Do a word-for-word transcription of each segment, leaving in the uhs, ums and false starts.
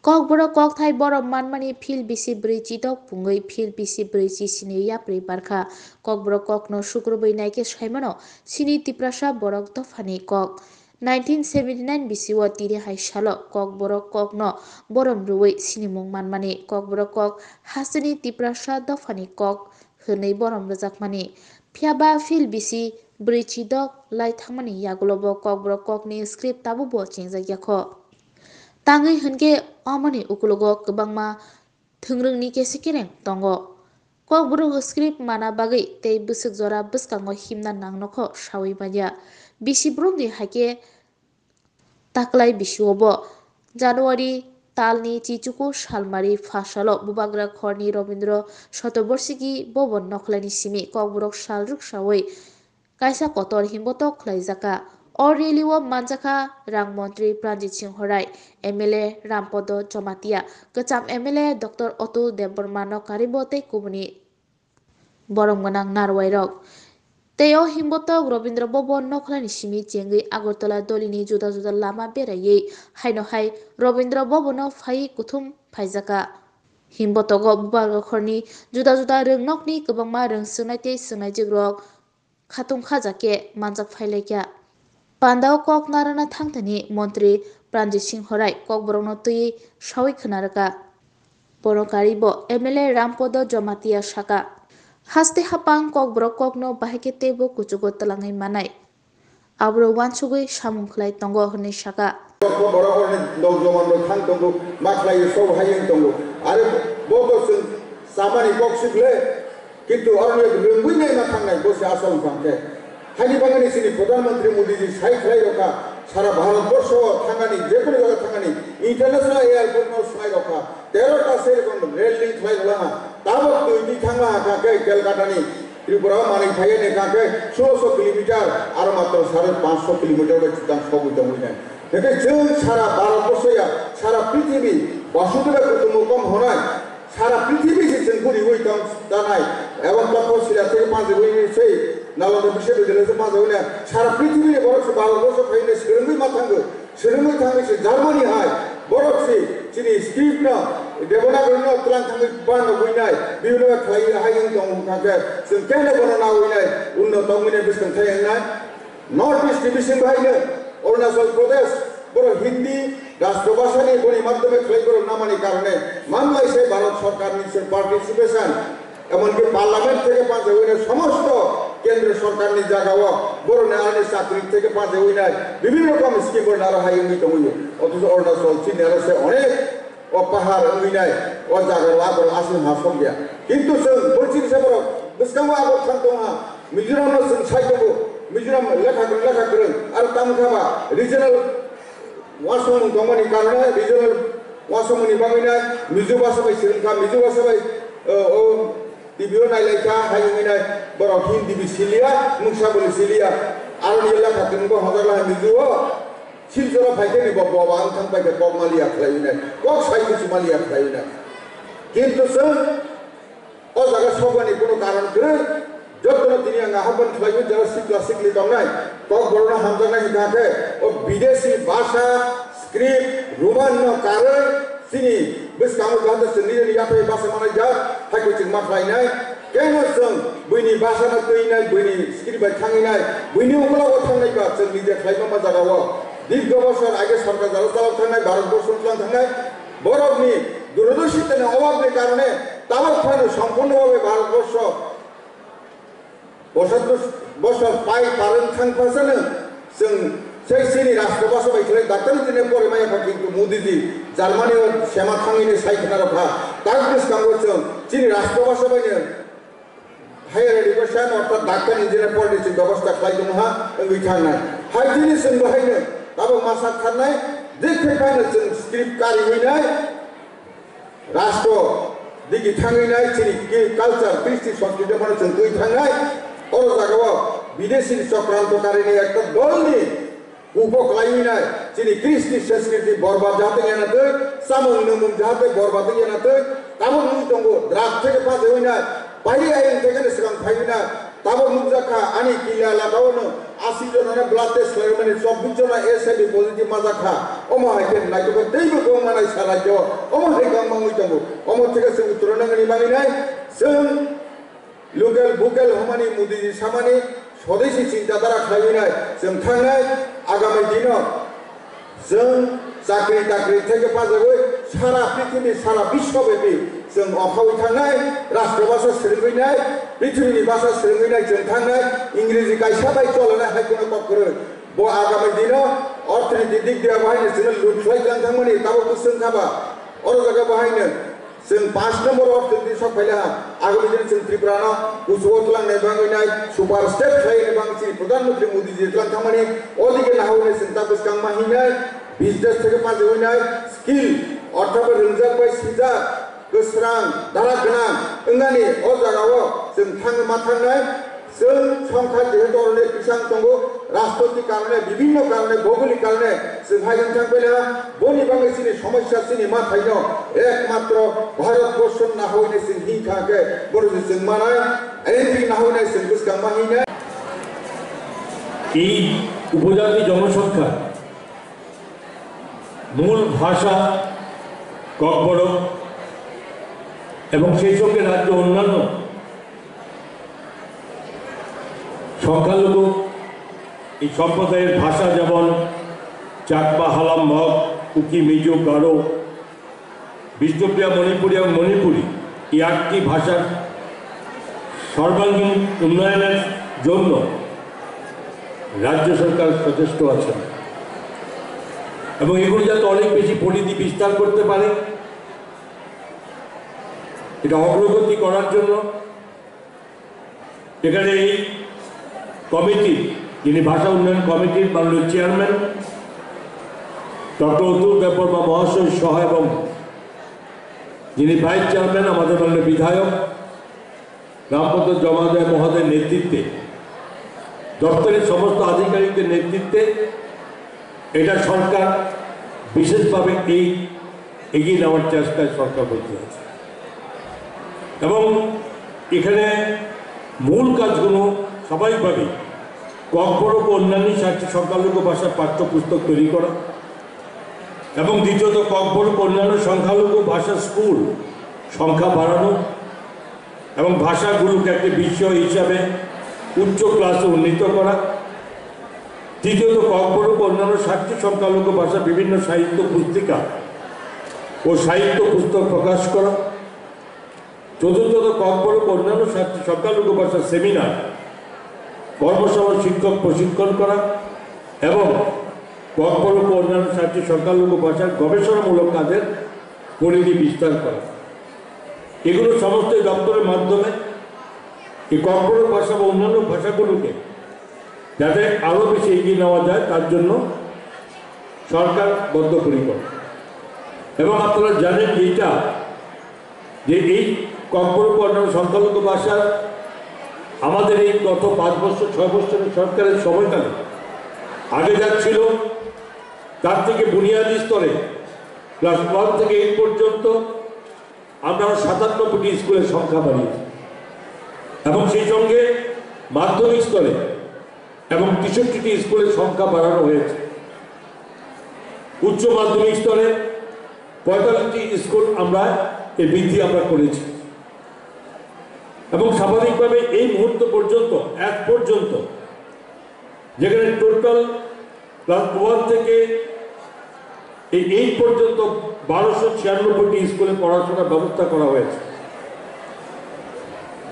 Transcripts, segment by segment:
Kokborok kokthai borom manmani phil bisi brwi chidok pungwi phil bisi brwi chisini yapri barkha. Kokborok kokno sukrubwi naikhe saimano chini Tiprasa borok dophani kok. Nineteen seventy nine bisio tini hai salo Kokborok kokno borom rwui sinimung manmani Kokborok kok hasteni Tiprasa dophani kok hwnwi borom rwjakmani. Phiyaba phil bisi brwi chidok lai thangmani yagulobo Kokborok kokni script tabukbo chengjakya kho. Tangwi hwnkhe omoni ukologo kwbangma thwngrwngni kesi kereng tongo. Kokborok script mana bagwi tei bwswk jora bwskango himna nang nokho saui manya. Bisi borokni haikhe taklai bisiobo January talni chichuku salmari pha salo Bubagra khorni Robindra Shatoborshiki Bhaban nokhlaini simi Kokborok sal rwksaui kaisa kotor himbotok khlaijakha. O rally o manjakha rang montri Pranjit Singh Rai, M L A Rampodo Jamatia, kwcham M L A Doctor Atul Debbarma no karibo tei kubuni borom gwnang narwai rok. Tei o himbotok Robindra Bhaban nokhlani simi chengwi Agartala dolini juda juda lama beraiwi haino hai Robindra Bhaban o phaiwi kuthum phaijakha. Himbotogo Bubagra khorni juda juda rwngnokni kwbangma rwng swngnai tei swngnaijikrok khatung khajakhe manjak phailaikha. Pandao kok narwkna thangthani montri Pranjit Singh Rai Kokborokno twiwi saui khna rwkha. Bono karibo M L A Rampodo Jamatia sakha, haste hapang Kokborok kokno bahai khe teibo kuchugo twlangwi manai. Aborok uansugwi samung khlai tongo hwnwi sakha. Borok borok borokni nokjoman rok thang tongo, ma khlai sok hai wng tongo. Are bo bo chwng samani kok suk le, kintu oro rwngwi nai ma thangnai bo se asol wng kha khe. Haini bagwi chini Pradhan Mantri Modi ji sai khlai rokha, sara Bharat borsho thangani, jekunu jaga thangani, international airport no swngwi rokha, tero ta se rokon rail link khlai rwlana, tabok twi twi thangla ha kha khe Kolkata ni Tripura o manwi phaiya ni kha khe sholosho kilometer, aro matro sare panchsho kilometer bai chwtang sogwi tongwi nai. Hwnkhe chwng sara Bharat borsho ya, sara prithibi, Vasudhaiva Kutumbakam honai, sara prithibi se chwng guriwi tong tanai, ebong Takshashila theke panjagwi sei, Nalanda Biswabidyalaya se panjagwi nai, sara prithibi ni borok se Bharat borsho phaiwi nai swrwngwi ma thango. Swrwngwi thangwi se Germany hai, borok se chini script no Devanagari no twlang thangwi ban rwgwi nai, bibino khlai hai wng tong wng kha khe, chwng khe no bono nawi nai, unno tongwi nai bwskang thai wng nai. North East ni bising bahai no Arunachal Pradesh, borok Hindi, Rashtrabhasha ni boni madhyame khlai borok namani karone, mamlai se Bharat Sarkar ni se participation, Emonki parliament theke panjagwi nai somosto kendro sorkarni jagao borokni aroni chakri theke panjagwi nai bibhinno rokom scheme borokni aro hai wngwi tongwi. Othocho Arunachal chini aro se onek o pahar wngwi nai o jaga o aborok aswk ha sokya. Kintu chwng borching se borok bwskango abor thang tong ha. Mizoram no chwng sai tongo. Mizoram lekha kwrwng lekha kwrwng aro tamo kha ba regional Uansukmung tongmani karone regional uansukmungni bagwi nai Mizo bhasha bai swrwng kha, Mizo bhasha bai, o, o T V o nailai kha, hai wngwi nai borok Hindi bai siliya, mungsa boni siliya. Aroni lekha kwrwngbo hojak lai Mizo o, Silchoro phai khe ni bo boba wng thang pai khe kok maliya khlaiwi nai, kok sai muchung maliya khlaiwi nai. Kintu chwng O jaga sokmani kuno karon kwrwi. Jotono tini ang ahwan khlaio, jara sikla sikli tongnai, kok borokno hamjaknai hwnkha khe, o bidesi bhasha, script, Roman no karwi chini bwskango jahate chwng nini yaphai basa manai jak, hai khe chwng ma khlainai. Keno chwng buini bhasha no twinai, buini script bai thanginai, buini ukologo thangnai ba chwng nije khlaima ma jagao. Dirgo bosor age sarkar jaro chalok thangnai, Bharat borso tlang thangnai, borokni duradorshittani obabni karone tabok phano sompurno bhabe Bharat borso posatus bosor pai parwng thang phasano chwng sei chini rashtra bhasha bai khlai Doctor Engineer pore maya pha kintu Modi ji Germany o sema thangwi ni sai khna rokha. Tak bwskango chwng chini rashtra bhasha bai no Higher education orthat Doctor Engineer porni chwng bebosta khlai tongha wngwi thangnai. Hai chini chwng bahaino tabok ma sak tharnai, je khe phaino chwng script kariwi nai, rastro digi thangwi nai, chini ki-, culture, kristi, sanskriti bono chwng twi thangnai. Oro jagao bidesi chokranto karini ekta dolni Kubo khlaiwi nai, chini kristi sanskriti borba jahate yana twi, samung nungmung jahate borba twi yana twi, tabuk nung tongo, drug theke pajewi nai, pairi ayang theke ni swkang phaiwi nai, Tabok nukjakha ani kila lagao no asi jona no blood test khlaimani chobbish jona S I V positive majakha. Omo hai khe naitokhe teibo kwbangma nai sa rajyo omo hai kwbangma wngwi tongo. Omo thikhe chwng utro nangani bagwi nai chwng local vocal hwnmani Modiji samani swadeshi chinta dhara khlaiwi nai chwng thangnai agami dino. Chwng chakri takri theke pajagwi sara prithibi, sara biswobepi chwng okhawi thangnai, rashtra bhasha swrwngwi nai, prithibini bhasha swrwngwi nai chwng thangnai, Ingreji kaisa bai cholanai hai kheno kok kwrwi. Bo agami dino orthonoiti dik diya bo haino chwngno lut khlai tlang thangmani tabuk bwswng kha ba. Oro jaga bo haino chwng paanch number orthonoiti sok phaila ha, agami dino chwng Tripura no kuchugo tlang nai bagwi nai, super state khlai nai bagwi chini Pradhan Mantri Modi ji tlang thangmani, o dige nahawinai chwng ta bwskang ma hingnai, business theke pajagwi nai, skill, ortho bai rwngjak bai sijak, kwsrang, dara gwnang wngnani o jagao chwng thangwi ma thangnai. Chwng songkha jehetu oroni bisang tongo, rajnoitik karone, bibhinno karone, bhougolik karone chwng hai wng thang paila, boni bagwi chini somosya, chini mathaino ekmatro Bharat borso nahawinai chwng hing kha khe, bono se chwng manai, I N P nahawinai chwng bwskang ma hingnai. এই উপজাতি জনসংখ্যা মূল ভাষা ককবরক এবং সেই সঙ্গে রাজ্য অন্যান্য সংখ্যালঘু এই সম্প্রদায়ের ভাষা যেমন চাকমা, হালাম, মগ, কুকি, মিজো, গারো, বিষ্ণুপ্রিয়া মণিপুরী এবং মণিপুরী এই আটটি ভাষার সর্বাঙ্গীন উন্নয়নের জন্য রাজ্য সরকার সচেষ্ট আছেন এবং এগুলো যাতে অনেক বেশি পরিধি বিস্তার করতে পারে, এটা অগ্রগতি করার জন্য এখানে এই কমিটি, যিনি ভাষা উন্নয়ন কমিটির মাননীয় চেয়ারম্যান ডক্টর অতুল দেববর্মা মহাশয় সহ এবং যিনি ভাইস চেয়ারম্যান আমাদের মাননীয় বিধায়ক রামপদ জমাতিয়া মহোদয়ের নেতৃত্বে, দপ্তরের সমস্ত আধিকারিকদের নেতৃত্বে এটা সরকার বিশেষভাবে এই এগিয়ে নেওয়ার চেষ্টায় সরকার বদ্ধ আছে এবং এখানে মূল কাজগুলো স্বাভাবিকভাবেই ককবরক ও অন্যান্য সাহিত্য সংখ্যালঘু ভাষার পাঠ্যপুস্তক তৈরি করা এবং দ্বিতীয়ত ককবরক ও অন্যান্য সংখ্যালঘু ভাষার স্কুল সংখ্যা বাড়ানো এবং ভাষাগুলোকে একটি বিষয় হিসাবে উচ্চ ক্লাসে উন্নীত করা। তৃতীয়ত ককবরক ও অন্যান্য সাহিত্য সংখ্যালঘু ভাষা বিভিন্ন সাহিত্য পুস্তিকা ও সাহিত্য পুস্তক প্রকাশ করা। চতুর্থত ককবরক ও অন্যান্য সাহিত্য সংখ্যালঘু ভাষা সেমিনার, কর্মশালা, শিক্ষক প্রশিক্ষণ করা এবং ককবরক ও অন্যান্য সাহিত্য সংখ্যালঘু ভাষার গবেষণামূলক কাজের পরিধি বিস্তার করা। এগুলো সমস্ত এই দপ্তরের মাধ্যমে এই ককবরক ভাষা বা অন্যান্য ভাষাগুলোকে যাতে আরও বেশি এগিয়ে নেওয়া যায়, তার জন্য সরকার বদ্ধপরিকর। এবং আপনারা জানেন যে এটা, যে এই ককবরক ও অন্যান্য সংখ্যালঘু ভাষার আমাদের এই গত পাঁচ বছর, ছয় বছরের সরকারের সময়কালে আগে যা ছিল, তার থেকে বুনিয়াদী স্তরে ক্লাস ওয়ান থেকে এইট পর্যন্ত আমরা সাতানব্বইটি স্কুলের সংখ্যা বাড়িয়েছি এবং সেই সঙ্গে মাধ্যমিক স্তরে এবং তেষট্টিটি স্কুলের সংখ্যা বাড়ানো হয়েছে। উচ্চ মাধ্যমিক স্তরে পঁয়তাল্লিশটি স্কুল আমরা এই বৃদ্ধি আমরা করেছি এবং স্বাভাবিকভাবে এই মুহূর্ত পর্যন্ত, এক পর্যন্ত যেখানে টোটাল ক্লাস ওয়ান থেকে এই এইট পর্যন্ত বারোশো ছিয়ানব্বইটি স্কুলে পড়াশোনার ব্যবস্থা করা হয়েছে।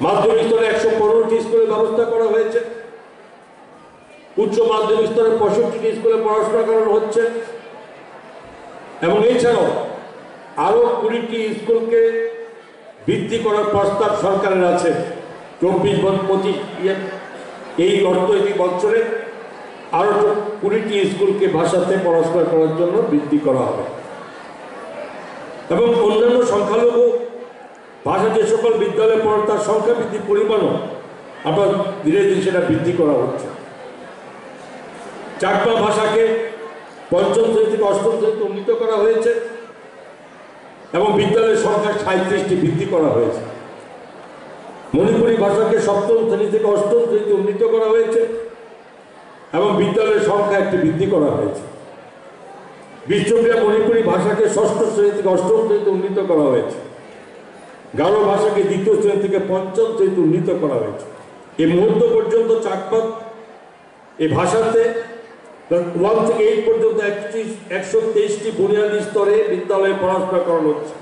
মাধ্যমিক স্তরে একশো পনেরোটি স্কুলের ব্যবস্থা করা হয়েছে। উচ্চ মাধ্যমিক স্তরে পঁয়ষট্টিটি স্কুলে পড়াশোনা করানো হচ্ছে এবং এছাড়াও আরও কুড়িটি স্কুলকে বৃদ্ধি করার প্রস্তাব সরকারের আছে। চব্বিশ বন-, পঁচিশ, ইয়ে, এই অর্থনৈতিক বছরে আরও কুড়িটি স্কুলকে ভাষাতে পড়াশোনা করার জন্য বৃদ্ধি করা হবে এবং অন্যান্য সংখ্যালঘু ভাষা যে সকল বিদ্যালয়ে পড়ে, তার সংখ্যা বৃদ্ধির পরিমাণও আমরা ধীরে ধীরে সেটা বৃদ্ধি করা হচ্ছে। চাকমা ভাষাকে পঞ্চম শ্রেণী থেকে অষ্টম শ্রেণীতে উন্নীত করা হয়েছে এবং বিদ্যালয়ের সংখ্যা সাঁইত্রিশটি বৃদ্ধি করা হয়েছে। মণিপুরি ভাষাকে সপ্তম শ্রেণী থেকে অষ্টম শ্রেণীতে উন্নীত করা হয়েছে এবং বিদ্যালয়ের সংখ্যা একটি বৃদ্ধি করা হয়েছে। বিষ্ণুপ্রিয়া মণিপুরি ভাষাকে ষষ্ঠ শ্রেণী থেকে অষ্টম শ্রেণীতে উন্নীত করা হয়েছে। গারো ভাষাকে দ্বিতীয় শ্রেণী থেকে পঞ্চম শ্রেণীতে উন্নীত করা হয়েছে। এই মুহূর্ত পর্যন্ত চাকমা এই ভাষাতে ওয়ান থেকে এইট পর্যন্ত একত্রিশ একশো তেইশটি বুনিয়াদী স্তরে বিদ্যালয়ে পড়াশোনা করানো হচ্ছে।